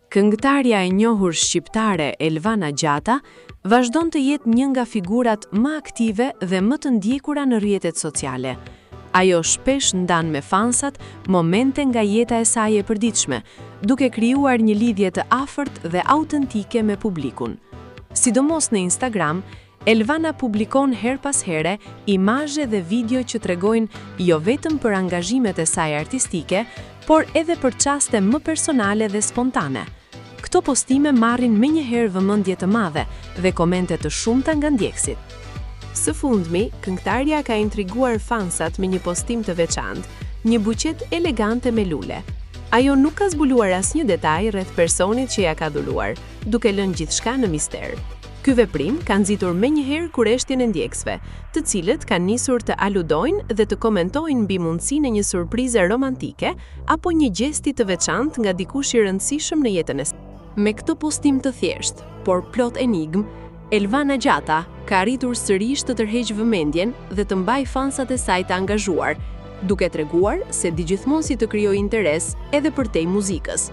Këngëtarja e njohur shqiptare Elvana Gjata vazhdon të jetë një nga figurat më aktive dhe më të ndjekura në rrjetet sociale. Ajo shpesh ndan me fansat momente nga jeta e saj e përditshme, duke krijuar një lidhje të afërt dhe autentike me publikun. Sidomos në Instagram, Elvana publikon herë pas here imazhe dhe video që tregojnë jo vetëm për angazhimet e saj artistike, por edhe për çaste më personale dhe spontane. Këto postime marrin menjëherë vëmendje të madhe dhe komente të shumta nga ndjekësit. Së fundmi, këngëtarja ka intriguar fansat me një postim të veçantë, një buqetë elegante me lule. Ajo nuk ka zbuluar asnjë detaj rreth personit që ia ka dhuruar, duke lënë gjithçka në mister. Ky veprim ka nxitur menjëherë kureshtjen e ndjekësve, të cilët kanë nisur të aludojnë dhe të komentojnë mbi mundësinë e një surprize romantike apo një gjesti të veçantë nga dikush i rëndësishëm në jetën e saj. Me këtë postim të thjeshtë, por plot enigmë, Elvana Gjata ka arritur sërish të tërheqë vëmendjen dhe të mbajë fansat e saj të angazhuar, duke treguar se di gjithmonë si të krijojë interes edhe përtej muzikës.